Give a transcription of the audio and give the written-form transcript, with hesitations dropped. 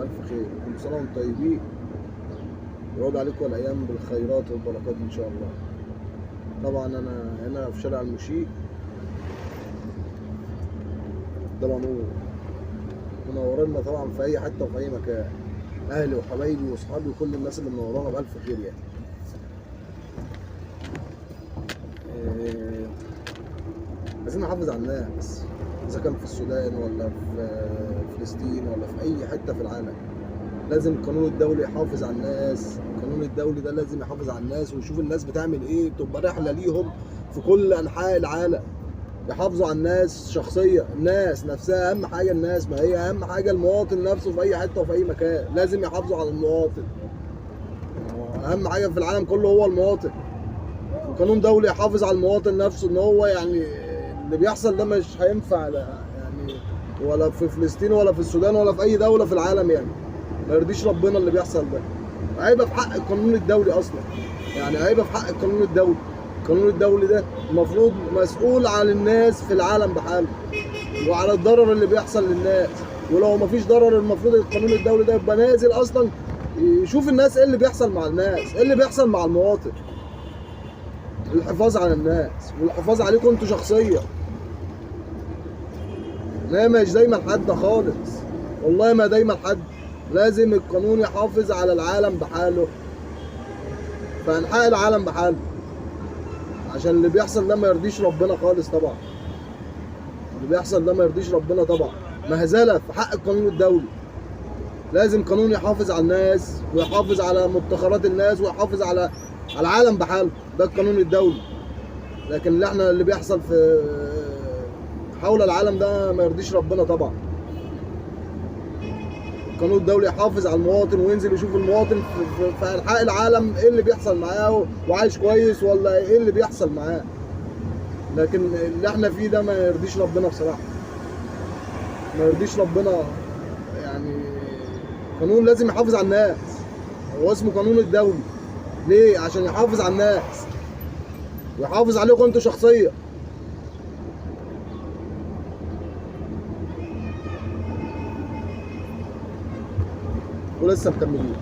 بألف خير، كل سنة وانتم طيبين، ويعود عليكم الأيام بالخيرات والبركات إن شاء الله. طبعا أنا هنا في شارع المشيب، دمنهور، منورنا طبعا في أي حتة وفي أي مكان، أهلي وحبايبي وأصحابي وكل الناس اللي منورانا بألف خير يعني. إيه، عايزين نحافظ على الناس، إذا كان في السودان ولا في فلسطين ولا في أي حتة في العالم. لازم القانون الدولي يحافظ على الناس، القانون الدولي ده لازم يحافظ على الناس ويشوف الناس بتعمل ايه، بتبقى رحلة ليهم في كل أنحاء العالم. يحافظوا على الناس شخصية، الناس نفسها أهم حاجة، الناس ما هي أهم حاجة، المواطن نفسه في أي حتة وفي أي مكان لازم يحافظوا على المواطن. أهم حاجة في العالم كله هو المواطن. وقانون دولي يحافظ على المواطن نفسه، إن هو يعني اللي بيحصل ده مش هينفع لا يعني ولا في فلسطين ولا في السودان ولا في أي دولة في العالم يعني. ما يرضيش ربنا اللي بيحصل ده، عيبه في حق القانون الدولي اصلا، يعني عيبه في حق القانون الدولي. القانون الدولي ده المفروض مسؤول عن الناس في العالم بحاله وعلى الضرر اللي بيحصل للناس، ولو مفيش ضرر المفروض القانون الدولي ده يبقى نازل اصلا يشوف الناس ايه اللي بيحصل مع الناس، ايه اللي بيحصل مع المواطن. الحفاظ على الناس والحفاظ عليكم انتوا شخصيا. لا مش دايما حد خالص، والله ما دايما حد. لازم القانون يحافظ على العالم بحاله، في انحاء العالم بحاله، عشان اللي بيحصل ده ما يرضيش ربنا خالص طبعا. اللي بيحصل ده ما يرضيش ربنا طبعا، مهزله في حق القانون الدولي. لازم قانون يحافظ على الناس ويحافظ على مدخرات الناس ويحافظ على العالم بحاله، ده القانون الدولي. لكن اللي احنا اللي بيحصل في حول العالم ده ما يرضيش ربنا طبعا. القانون الدولي يحافظ على المواطن وينزل يشوف المواطن في انحاء العالم ايه اللي بيحصل معاه وعايش كويس ولا ايه اللي بيحصل معاه. لكن اللي احنا فيه ده ما يرضيش ربنا بصراحة، ما يرضيش ربنا. يعني قانون لازم يحافظ على الناس، هو اسمه قانون الدولي ليه؟ عشان يحافظ على الناس ويحافظ عليكم انتوا شخصيا. ولسه مكملين.